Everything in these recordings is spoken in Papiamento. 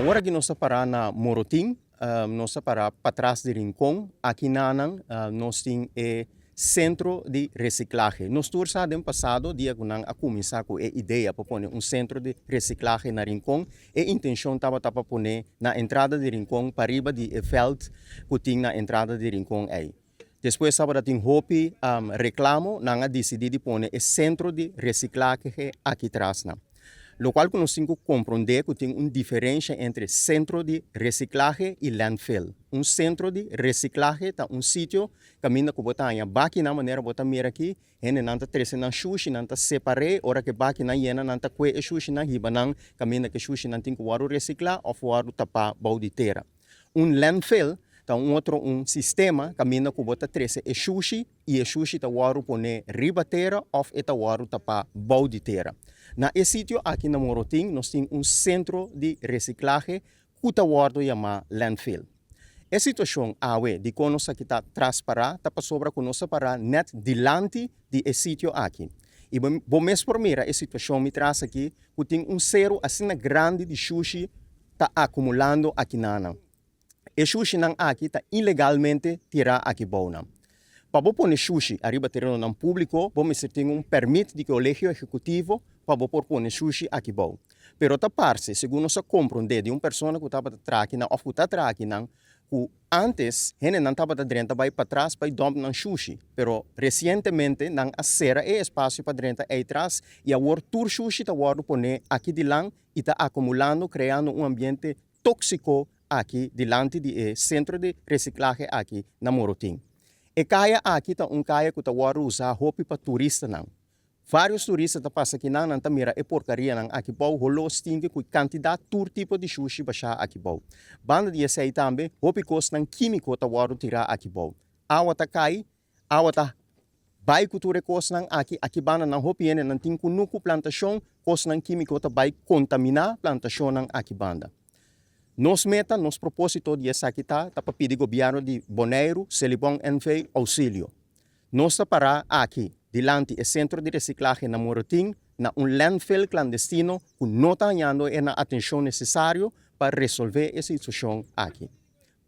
Awor aki nos ta pará na Morotin, nos ta pará patras di Rincon. Aki nanan nos tin e sentro di resiklahe. Nos tur sa den pasado dia ku nan a kuminsá ku e idea pa pone un sentro di resiklahe na Rincon, e intenshon tabata pa pone na entrada di Rincon pariba di e vèlt ku tin na entrada di Rincon ei. Despues tabata tin hopi reklamo, nan a disidí di pone e sentro di resiklahe aki tras nan. Lokual ku nos tin ku komprondé ku tin un diferensha entre sentro di resiklahe i landfill. Un sentro di resiklahe ta un sitio kaminda ku bo ta haña bakinan manera bo ta mira aki, hendenan ta trese nan shushi, nan ta separ'é, ora ku e bakinan yena nan ta kue e shushinan hiba nan kaminda ku e shushinan tin ku wòrdu resiklá òf wòrdu tapá bou di tera. Un landfill ta un otro un sistema kaminda ku bo ta trese e shushi i e shushi ta wòrdu pone riba tera òf e ta wòrdu tapá bou di tera. Na e sitio aki na Morotin nos tin un sentro di resiklahe ku ta wòrdu yamá landfill. E situashon awe dikon nos aki ta tras pará ta pasobra ku nos ta pará nèt dilanti di e sitio aki. I bo mes por mira e situashon mi tras aki ku tin un seru asina grandi di shushi ta akumulando akinanan. E shushinan aki ta ilegalmente tirá aki bounan. Pa bo pone shushi ariba terenonan públiko, bo mester tin un pèrmit di Kolegio Ehekutivo pa bo por pone shushi aki bou. Pero ta parse, segun nos a komprondé di un persona ku tabata traha akinan òf ku ta traha akinan, ku ántes hendenan tabata drenta bai patras bai dòmp nan shushi, pero resientemente nan a sera e espasio pa drenta ei tras i awor tur shushi ta wòrdu poné aki dilan i ta akumulando kreando un ambiente tóksiko aki dilanti di e sentro di resiklahe aki na Morotin. E kaya aki ta un kaya ku ta wòrdu usá hopi pa turistanan. Vários turista ta pasa akinan, nan ta mira e porkarianan aki bou, holó stinki ku kantidat tur tipo di shushi bashá aki bou. Banda di esei tambe hopi kosnan kímiko ta wòrdu tirá aki bou. Awa ta kai Awa ta bai ku tur e kosnan aki, aki banda nan hopi hende nan tin kunuku plantashon, kosnan kimiko ta bai kontaminá plantashonnan aki banda. Nos meta, nos propósito di esaki ta, ta pa pidi gobièrnu di Boneiru, Selibon NV. ousilio. Nos ta pará aki dilanti e sentro di resiklahe na Morotin na un landfill klandestino ku no ta hañando e na atenshon nesesario pa resolvé e situashon aki.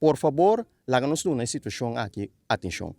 Por fabor, laga nos duna e situashon aki atenshon.